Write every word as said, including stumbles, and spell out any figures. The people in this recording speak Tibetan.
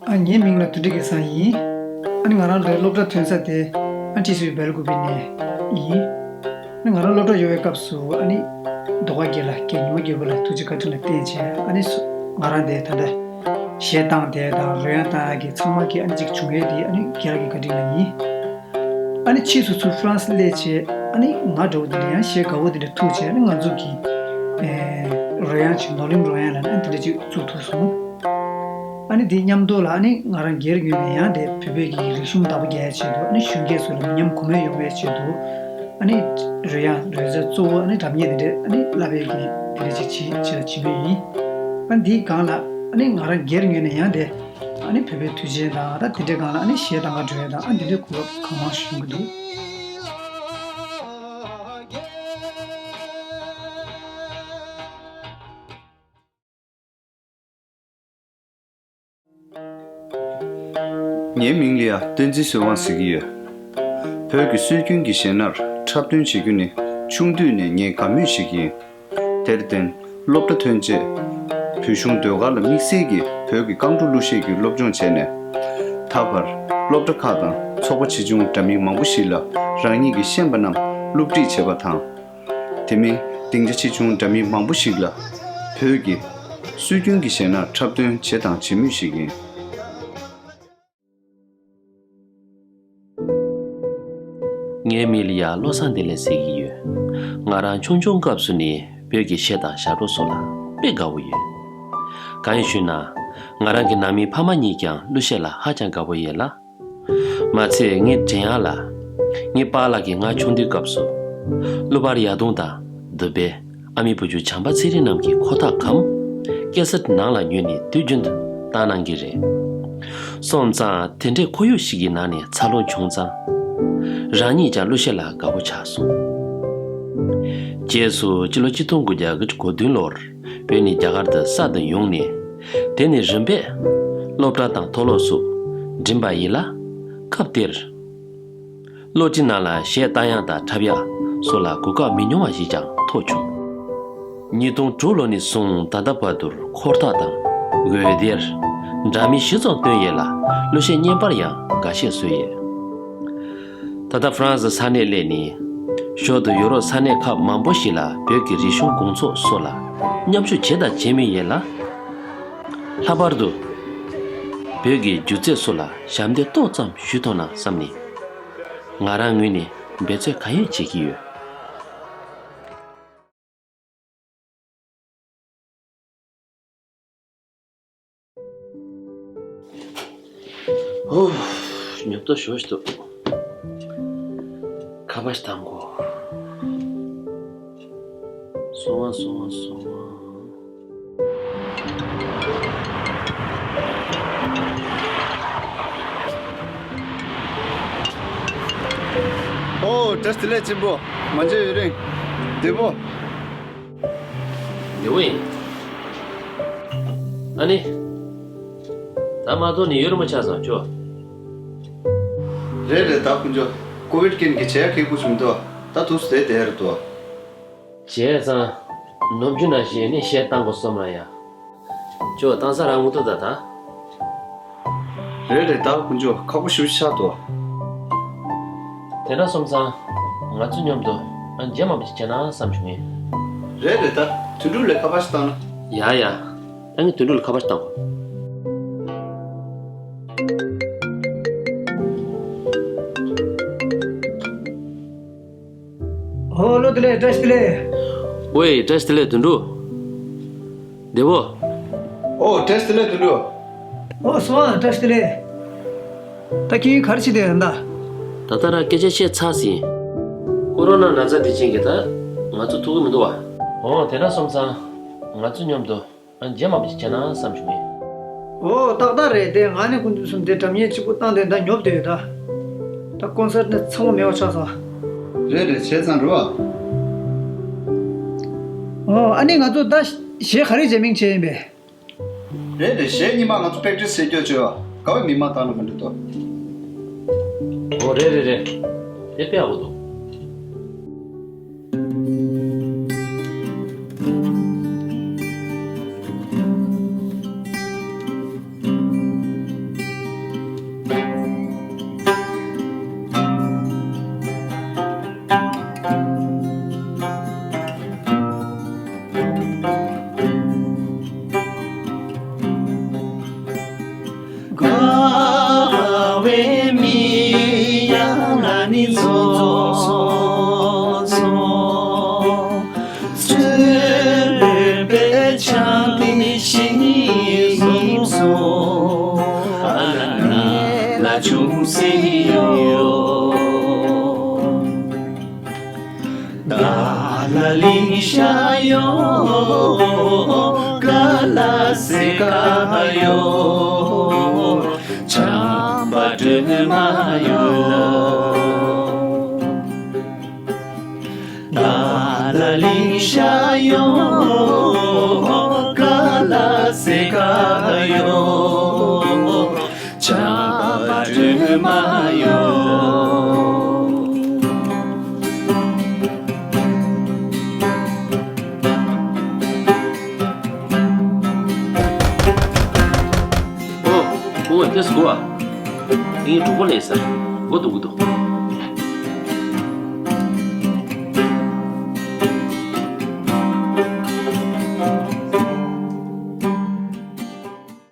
ཨ། ངའི་མིང་ལ་དོན་གྲུབ་སྐལ་བཟང་ཡིན། ཨ་ནི་ང་རང་ལ་སློབ་གྲྭ་ཐོན་ས་དེ་ཨ་ཊི་སི་ཝི་སྦེལ་ཀུ་པེ་ནས་ཡིན། ཨ་ནི་ང་རང་སློབ་གྲྭ་ཡོད་པའི་སྐབས་སུ་ཨ་ནི་ཟློས་གར་དགེ་ལགས་རྒན་ཉི་མ་རྒྱལ་པོ་ལགས་ཐུགས་རྗེ་བཀའ་དྲིན་ལ་བརྟེན་བྱས། ཨ་ནི་སུ་ང་རང་དེ་ད་ལྟ་གཞས་བཏང་དེ་དང་རོལ་དབྱངས་བཏང་ཡག་གི་ཚང་མ་གི་ཨ་ནི་ཅིག་བྱུང་ཡས་དེ་ཨ་ནི་རྒན་ལགས་ཀྱི་བཀའ་དྲིན་ལ་ཡིན། ཨ་ནི་ཕྱིས་སུ་ཚུར་ཧྥ་རན་སི་སླེབས་བྱས་ཨ་ནི་ང་འདྲ་བོ་དེ་འདྲ་ཡང་གཞས་དགའ་བོ་དེ་འདྲ་ཐུག་བྱས་ཨ་ནི་ང་ཚོ་གི་ཨེ་རོལ་དབྱངས་ཅིག་ནོར་གླིང་རོལ་དབྱངས་ལ་ཨ་ནི་དེ་འདྲ་ཅིག་བཙུགས་ཐུབ་སོང་། ཨ་ནི་དེ་མཉམ་དུ་ལ་ཨ་ནི་ང་རང་སྒེར་ངོས་ནས་ཡང་དེ་བོད་པའི་གི་རིག་གཞུང་བདག་པོ་རྒྱག་ཡའི་ཆེད་དུ་ཨ་ནི་གཞོན་སྐྱེས་ཚོ་ལ་མི་ཉམས་གོང་འཕེལ་ཡོང་བའི་ཆེད་དུ་ཨ་ནི་རོལ་དབྱངས་རོལ་རྩེད་གཙོ་བོ་ཨ་ནི་སྒྲ་སྙན་དེ་འདྲ་ཨ་ནི་བསླབ་པའི་གི་དེ་འདྲ་ཅིག་བྱེད་བྱེད་ལ་བྱེད་མུས་ཡིན། ཨ་ནི་དེའི་སྒང་ལ་ཨ་ནི་ང་རང་སྒེར་ངོས་ནས་ཡང་དེ་ཨ་ནི་བོད་པའི་དུས་ཆེན་དང་ད་དེ་འདྲའི་སྒང་ལ་ཨ་ནི་གཞས་གཏང་ག་འགྲོ་ཡ་དང་ཨ་ནི་དེ་འདྲའི་གོ་སྐབས་གང་མང་ཞིག་ཡོང་གི་འདུག་ངའི་མིང་ལ་ཡ་བསྟན་འཛིན་བསོད་དབང་ཟེར་གྱི་ཡོད། བོད་ཀྱི་སྲོལ་རྒྱུན་གྱི་གཞས་སྣར་འཁྲབ་སྟོན་བྱེད་རྒྱུ་ནི་ཆུང་དུས་ནས་ངའི་དགའ་མོས་ཤིག་ཡིན། དེར་བརྟེན་སློབ་གྲྭ་ཐོན་རྗེས་བོད་གཞུང་ཟློས་གར་ལ་དམིགས་བསལ་གྱིས་བོད་ཀྱི་རྐང་བྲོ་གླུ་གཞས་ཀྱི་སློབ་སྦྱོང་བྱས་ནས། ད་བར་སློབ་གྲྭ་ཁག་དང་ཚོགས་པ་ཆེ་ཆུང་འདྲ་མིན་མང་པོ་ཞིག་ལ་རང་ཉིད་ཀྱིས་ཤེས་པ་རྣམས་སློབ་ཁྲིད་བྱས་པ་དང་། དེ་མིན་སྡིངས་ཆ་ཆེ་ཆུང་འདྲ་མིན་མང་པོ་ཞིག་ལ་བོད་ཀྱི་སྲོལ་རྒྱུན་གྱི་གཞས་སྣ་འཁྲབ་སྟོན་བྱས་དང་བྱེད་མུས་ཤིག་ཡིན། ངའི་མིང་ལ་ཡ་བློ་བཟང་བདེ་ལེགས་ཟེར་གྱི་ཡོད། ང་རང་ཆུང་ཆུང་སྐབས་སུ་ནི་བོད་ཀྱི་གཞས་དང་ཞབས་བྲོ་སོགས་ལ་དཔེ་དགའ་བོ་ཡོད། གང་ཡིན་ཞུས་ན། ང་རང་གི་ནང་མི་ཕ་མ་གཉིས་ཀྱང་གླུ་གཞས་ལ་ཧ་ཅང་དགའ་བོ་ཡོད་ལ། མ་ཚད་ངའི་དྲན་ཡག་ལ། ངའི་པཱ་ལགས་ཀྱིས་ང་ཆུང་དུས་སྐབས་སུ། གླུ་པར་ཡར་དུང་དང་དུ་བས་ཨ་མའི་བུ་ཆུང་བྱམས་པ་ཚེ་རིང་རྣམས་ཀྱི་འཁོར་ཐག་གམ། ཀེ་སེཊ་ནང་ལ་ཉོས་ནས་དུས་རྒྱུན་དུ་བཏང་གནང་གི་རེད། སོང་ཙང་དེ་འདྲའི་ཁོར་ཡུག་ཞིག་གི་ནང་ནས་འཚར་ལོངས་བྱུང་ཙང་། རང་ཉིད་ཀྱང་གླུ་གཞས་ལ་དགའ་པོ་ཆགས་སོང་། རྗེས་སུ་སྤྱི་ལོ་ཆིག་སྟོང་དགུ་བརྒྱ་དགུ་བཅུ་གོ་བདུན་ལོར་བོད་ནས་རྒྱ་གར་དུ་གསར་དུ་ཡོང་ནས། དེ་ནས་རིམ་པས་སློབ་གྲྭ་དང་མཐོ་སློབ་སོགས་འགྲིམས་པ་ཡིན་ལ། སྐབས་དེར། གློག་འཕྲིན་ནང་ལ་གཞས་བཏང་ཡག་དང་འཁྲབ་ཡག་སོགས་ལ་གོ་སྐབས་མི་ཉུང་བ་ཞིག་ཀྱང་ཐོབ་བྱུང་། ཉིས་སྟོང་དྲུག་ལོ་ནས་བཟུང་ད་ལྟ་བར་དུ་འཁོར་ཐག་དང་འོད་སྡེར་འདྲ་མིན་བཞི་ཙམ་བཏོན་ཡོད་ལ། གླུ་གཞས་བརྙན་པར་ཡང་འགའ་ཤས་བཟོས་ཡོད། ད་ལྟ་ཧྥ་རན་སི་ས་གནས་སླེབས་ནས་ཞོར་དུ་ཡུ་རོབ་ས་གནས་ཁག་མང་པོ་ཞིག་ལ་བོད་ཀྱི་རིག་གཞུང་དགོང་ཚོགས་སོགས་ལ་མཉམ་ཞུགས་བྱས་དང་བྱེད་མུས་ཡོད་ལ། ལྷག་པར་དུ་བོད་ཀྱི་སྒྱུ་རྩལ་སོགས་ལ་ཞབས་འདེགས་ཏོག་ཙམ་ཞུ་ཐུབ་ན་བསམ་ནས། ང་རང་ངོས་ནས་འབད་རྩོལ་གང་ཡོད་བྱེད་ཀྱི་ཡོད། ཨོ། ཉོབ་ཏོ་ཞོ་ཞིག་འདུག་ཁ་པར་ཞིག་བཏང་གོ། སོང་བ་སོང་བ་སོང་བ། ཨོ། བཀྲ་ཤིས་བདེ་ལེགས་ཆེན་པོ། མ་མཇལ་ཡུན་རིང་། བདེ་པོ། བདེ་པོ་ཡིན། ཨ་ནི། ད་མ་གཏོགས་ནི་ཡུན་རིང་པོ་ཆགས་སོང་ཅོ། རེད་རེད། ད་དཀོན་མཆོག་ཀོ་ཝིད་རྐྱེན་གྱིས་བྱེད་ཡག་གི་སྐུ་ཅིག་མི་འདུག་ད་དུས་སུ་བསྡད་བསྡད་རེད་དོ། བྱས་ཙང་། ནམ་རྒྱུན་ནང་བཞིན་ནི་གཞས་བཏང་དགོས་བསམ་ལ་ཡ། ཅོ་བཏང་ས་རང་མི་འདུག་ད་ད། རེད་རེད། ད་དཀོན་མཆོག་ཁག་པོ་ཞེ་པོ་ཆགས་འདུག་དེ་འདྲ་སོང་ཙང་། ང་ཚོ་མཉམ་དུ་རྗེས་མ་བྱས་ན་བསམ་བྱུང་ངས། རེད་རེད། ད་དོན་གྲུབ་ལ་ཁ་པར་ཞིག་བཏང་ན། ཡ་ཡ། ད་ངས་དོན་གྲུབ་ལ་ཁ་པར་ཞིག་བཏང་གོ། ཨོ། བློ་བདེ་ལེགས། བཀྲ་ཤིས་བདེ་ལེགས། ཝེ། བཀྲ་ཤིས་བདེ་ལེགས་དོན་གྲུབ། བདེ་པོ། ཨོ། བཀྲ་ཤིས་བདེ་ལེགས་དོན་གྲུབ། ཨོ། སོང་ཨ། བཀྲ་ཤིས་བདེ་ལེགས། ད་ཁྱེད་ག་རེ་བྱེད་བསྡད་ཡོད་ད། ད་ལྟ་རང་སྐད་ཆ་བཤད་ཚར་ཟིན། ཀོ་རོ་ན་ན་ཚ་འདི་ཅན་གྱིས་ད་ང་ཚོ་ཐུག་གི་མི་འདུག་བ། ཨོ། དེ་འདྲ་སོང་ཙང་ང་ཚོ་མཉམ་དུ། རྗེས་མ་བྱས་ན་བསམ་བྱུང་ངས། ཨོ། ཏག་ཏག་རེད། དེ་ང་ནི་ཀུན་ཏུ་གསུམ་དེ་སྒྲ་སྙན་གཅིག་པུ་བཏང་དེ་ད་ཉོབ་བསྡད་ཡོད་ད། ད་ཀོན་སར་ནི་ཚང་མ་མེད་པ་ཆགས་སོང་། རེད་རེད། བྱས་ཙང་རེད་བ། ཨོ། ཨ་ནི་ང་ཚོ་ད་གཞས་ག་རེ་རྗེས་མིང་བྱས་ཡིན་པས། རེད་རེད། གཞས་གཉིས་མ་ང་ཚོ་པེག་ཊི་སི་བྱེད་རྒྱུ་བྱོས་བ། དགའ་བའི་མི་མང་བཏང་ན་ག་འདྲ་འདུག་ཨོ། རེད་རེད་རེད། དེ་དཔེ་ཡག་པོ་འདུག་སེ་ཡོ། ད་ལ་ལིང་ཤ་ཡོ། ཀ་ལ་སེ་ཀ་ཡོ། ཆམ་པ་དྲི་མ་ཡོ། ད་ལ་ལིང་ཤ་ཡོ། ཀ་ལ་སེ་ཀ་ཡོ། ཆམ་པ་དྲི་མ་ཡོ། ཨོ། ཨོ། དེ་སུ་གོ་བ། ངའི་གྲོགས་པོ་ལས་ས། གོ་འདུག་གོ་འདུག